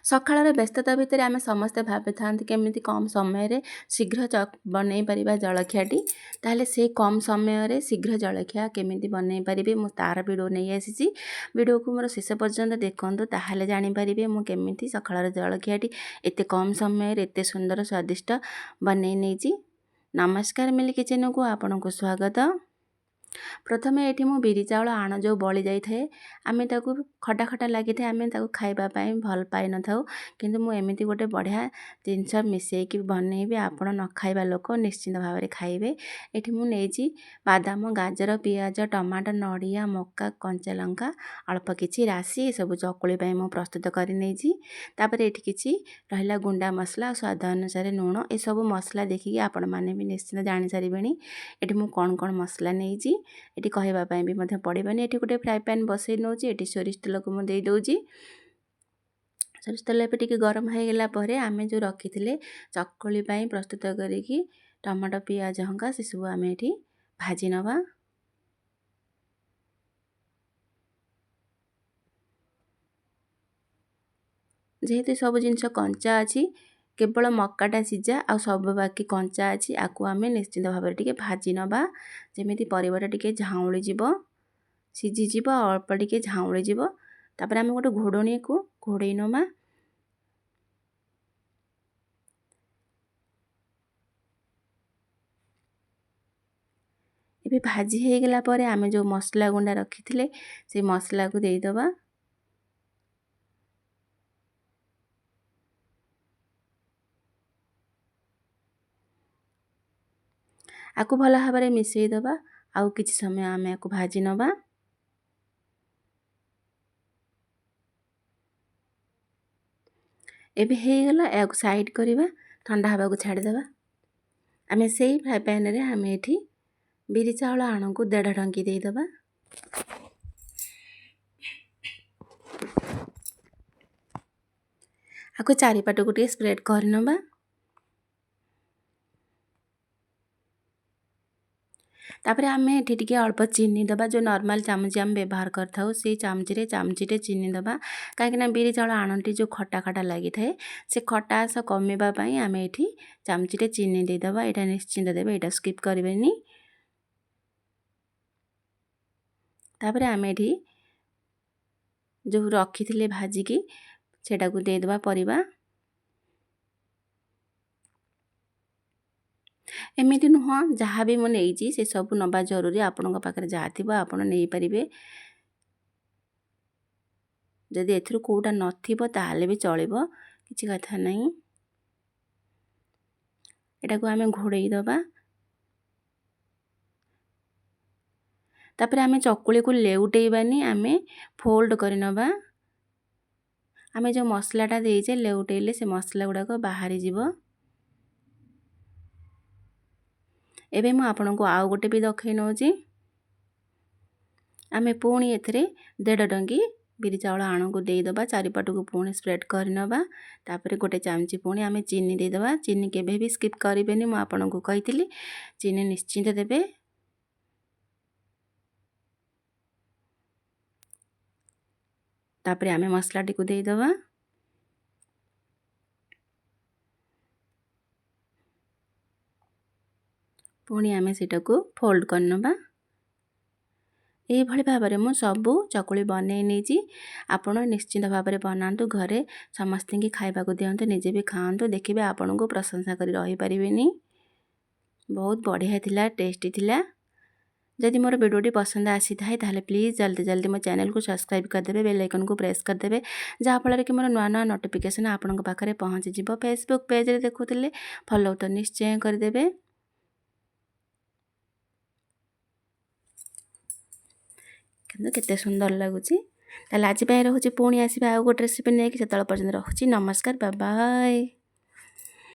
ସକାଳର ବ୍ୟସ୍ତତା ଭିତରେ ଆମେ ସମସ୍ତେ ଭାବିଥାନ୍ତି କେମିତି କମ୍ ସମୟରେ ଶୀଘ୍ର ବନେଇ ପାରିବା ଜଳଖିଆଟି। ତାହେଲେ ସେଇ କମ୍ ସମୟରେ ଶୀଘ୍ର ଜଳଖିଆ କେମିତି ବନେଇ ପାରିବେ, ମୁଁ ତା'ର ଭିଡ଼ିଓ ନେଇ ଆସିଛି। ଭିଡ଼ିଓକୁ ମୋର ଶେଷ ପର୍ଯ୍ୟନ୍ତ ଦେଖନ୍ତୁ, ତାହେଲେ ଜାଣିପାରିବେ ମୁଁ କେମିତି ସକାଳର ଜଳଖିଆଟି ଏତେ କମ୍ ସମୟରେ ଏତେ ସୁନ୍ଦର ସ୍ୱାଦିଷ୍ଟ ବନେଇ ନେଇଛି। ନମସ୍କାର, ମିଲି କିଚେନକୁ ଆପଣଙ୍କୁ ସ୍ୱାଗତ। ପ୍ରଥମେ ଏଠି ମୁଁ ବିରି ଚାଉଳ ଆଣ ଯେଉଁ ବଳି ଯାଇଥାଏ, ଆମେ ତାକୁ ଖଟା ଖଟା ଲାଗିଥାଏ, ଆମେ ତାକୁ ଖାଇବା ପାଇଁ ଭଲ ପାଇନଥାଉ। କିନ୍ତୁ ମୁଁ ଏମିତି ଗୋଟେ ବଢ଼ିଆ ଜିନିଷ ମିଶାଇକି ବନେଇବି, ଆପଣ ନ ଖାଇବା ଲୋକ ନିଶ୍ଚିନ୍ତ ଭାବରେ ଖାଇବେ। ଏଠି ମୁଁ ନେଇଛି ବାଦାମ, ଗାଜର, ପିଆଜ, ଟମାଟୋ, ନଡ଼ିଆ, ମକା, କଞ୍ଚା ଲଙ୍କା, ଅଳ୍ପ କିଛି ରାଶି। ଏସବୁ ଚକୁଳି ପାଇଁ ମୁଁ ପ୍ରସ୍ତୁତ କରି ନେଇଛି। ତାପରେ ଏଠି କିଛି ରହିଲା ଗୁଣ୍ଡା ମସଲା ଆଉ ସ୍ୱାଦ ଅନୁସାରେ ଲୁଣ। ଏସବୁ ମସଲା ଦେଖିକି ଆପଣମାନେ ବି ନିଶ୍ଚିନ୍ତ ଜାଣିସାରିବେଣି ଏଠି ମୁଁ କ'ଣ କ'ଣ ମସଲା ନେଇଛି। ଏଠି କହିବା ପାଇଁ ବି ମଧ୍ୟ ପଡ଼ିବନି। ଏଠି ଗୋଟେ ଫ୍ରାଏ ପ୍ୟାନ୍ ବସେଇ ନେଉଛି। ଏଠି ସୋରିଷ ତେଲକୁ ମୁଁ ଦେଇଦେଉଛି। ସୋରିଷ ତେଲ ଏବେ ଟିକେ ଗରମ ହେଇଗଲା ପରେ ଆମେ ଯେଉଁ ରଖିଥିଲେ ଚକୁଳି ପାଇଁ ପ୍ରସ୍ତୁତ କରିକି ଟମାଟୋ, ପିଆଜ ହଙ୍କା, ସେସବୁ ଆମେ ଏଠି ଭାଜି ନେବା। ଯେହେତୁ ସବୁ ଜିନିଷ କଞ୍ଚା ଅଛି, କେବଳ ମକାଟା ସିଝା ଆଉ ସବୁ ବାକି କଞ୍ଚା ଅଛି, ଆକୁ ଆମେ ନିଶ୍ଚିନ୍ତ ଭାବରେ ଟିକେ ଭାଜି ନେବା, ଯେମିତି ପରିବାଟା ଟିକେ ଝାଉଁଳି ଯିବ। ସିଝିଯିବ, ଅଳ୍ପ ଟିକେ ଝାଉଁଳି ଯିବ। ତାପରେ ଆମେ ଗୋଟେ ଘୋଡ଼ଣୀକୁ ଘୋଡ଼େଇ ନେବା। ଏବେ ଭାଜି ହେଇଗଲା ପରେ ଆମେ ଯେଉଁ ମସଲା ଗୁଣ୍ଡା ରଖିଥିଲେ, ସେ ମସଲାକୁ ଦେଇଦେବା। ଆକୁ ଭଲ ଭାବରେ ମିଶାଇ ଦେବା ଆଉ କିଛି ସମୟ ଆମେ ଆକୁ ଭାଜି ନେବା। ଏବେ ହେଇଗଲା, ଏହାକୁ ସାଇଡ଼୍ କରିବା, ଥଣ୍ଡା ହେବାକୁ ଛାଡ଼ିଦେବା। ଆମେ ସେଇ ଫ୍ରାଏ ପ୍ୟାନ୍ରେ ଆମେ ଏଠି ବିରି ଚାଉଳ ଆଣକୁ ଦେଢ଼ ଢଙ୍କି ଦେଇଦେବା। ଆକୁ ଚାରିପାଟକୁ ଟିକେ ସ୍ପ୍ରେଡ଼୍ କରିନେବା। ତାପରେ ଆମେ ଏଠି ଟିକେ ଅଳ୍ପ ଚିନି ଦେବା। ଯେଉଁ ନର୍ମାଲ୍ ଚାମଚ ଆମେ ବ୍ୟବହାର କରିଥାଉ, ସେଇ ଚାମଚରେ ଚାମଚିଟେ ଚିନି ଦେବା, କାହିଁକିନା ବିରି ଚାଉଳ ଆଣଟି ଯେଉଁ ଖଟା ଖଟା ଲାଗିଥାଏ, ସେ ଖଟା ଆସ କମିବା ପାଇଁ ଆମେ ଏଠି ଚାମଚିଟେ ଚିନି ଦେଇଦେବା। ଏଇଟା ନିଶ୍ଚିନ୍ତ ଦେବେ, ଏଇଟା ସ୍କିପ୍ କରିବେନି। ତାପରେ ଆମେ ଏଠି ଯେଉଁ ରଖିଥିଲେ ଭାଜିକି, ସେଇଟାକୁ ଦେଇଦେବା ପରିବା। ଏମିତି ନୁହଁ ଯାହା ବି ମୁଁ ନେଇଛି ସେସବୁ ନେବା ଜରୁରୀ। ଆପଣଙ୍କ ପାଖରେ ଯାହା ଥିବ ଆପଣ ନେଇପାରିବେ। ଯଦି ଏଥିରୁ କେଉଁଟା ନଥିବ ତାହେଲେ ବି ଚଳିବ, କିଛି କଥା ନାହିଁ। ଏଟାକୁ ଆମେ ଘୋଡ଼େଇ ଦେବା। ତାପରେ ଆମେ ଚକୁଳିକୁ ଲେଉଟେଇବାନି, ଆମେ ଫୋଲ୍ଡ କରିନେବା। ଆମେ ଯେଉଁ ମସଲାଟା ଦେଇଛେ, ଲେଉଟେଇଲେ ସେ ମସଲା ଗୁଡ଼ାକ ବାହାରିଯିବ। ଏବେ ମୁଁ ଆପଣଙ୍କୁ ଆଉ ଗୋଟେ ବି ଦେଖାଇ ନେଉଛି। ଆମେ ପୁଣି ଏଥିରେ ଦେଢ଼ ଡଙ୍ଗି ବିରି ଚାଉଳ ଆଣକୁ ଦେଇଦେବା, ଚାରିପଟକୁ ପୁଣି ସ୍ପ୍ରେଡ଼୍ କରିନେବା। ତାପରେ ଗୋଟେ ଚାମଚି ପୁଣି ଆମେ ଚିନି ଦେଇଦେବା। ଚିନି କେବେ ବି ସ୍କିପ୍ କରିବେନି, ମୁଁ ଆପଣଙ୍କୁ କହିଥିଲି, ଚିନି ନିଶ୍ଚିନ୍ତ ଦେବେ। ତାପରେ ଆମେ ମସଲାଟିକୁ ଦେଇଦେବା। ପୁଣି ଆମେ ସେଇଟାକୁ ଫୋଲ୍ଡ କରିନେବା। ଏଇଭଳି ଭାବରେ ମୁଁ ସବୁ ଚକୁଳି ବନେଇ ନେଇଛି। ଆପଣ ନିଶ୍ଚିନ୍ତ ଭାବରେ ବନାନ୍ତୁ, ଘରେ ସମସ୍ତଙ୍କୁ ଖାଇବାକୁ ଦିଅନ୍ତୁ, ନିଜେ ବି ଖାଆନ୍ତୁ। ଦେଖିବେ ଆପଣଙ୍କୁ ପ୍ରଶଂସା କରି ରହିପାରିବେନି। ବହୁତ ବଢ଼ିଆ ଥିଲା, ଟେଷ୍ଟି ଥିଲା। ଯଦି ମୋର ଭିଡ଼ିଓଟି ପସନ୍ଦ ଆସିଥାଏ, ତାହେଲେ ପ୍ଲିଜ୍ ଜଲ୍ଦି ଜଲ୍ଦି ମୋ ଚ୍ୟାନେଲକୁ ସବସ୍କ୍ରାଇବ୍ କରିଦେବେ, ବେଲ୍ ଆଇକନ୍କୁ ପ୍ରେସ୍ କରିଦେବେ, ଯାହାଫଳରେ କି ମୋର ନୂଆ ନୂଆ ନୋଟିଫିକେସନ୍ ଆପଣଙ୍କ ପାଖରେ ପହଞ୍ଚିଯିବ। ଫେସବୁକ୍ ପେଜ୍ରେ ଦେଖୁଥିଲେ ଫଲୋ ତ ନିଶ୍ଚୟ କରିଦେବେ। କିନ୍ତୁ କେତେ ସୁନ୍ଦର ଲାଗୁଛି। ତାହେଲେ ଆଜି ପାଇଁ ରହୁଛି। ପୁଣି ଆସିବା ଆଉ ଗୋଟେ ରେସିପି ନେଇକି। ସେତେବେଳେ ପର୍ଯ୍ୟନ୍ତ ରହୁଛି। ନମସ୍କାର, ବାଏ।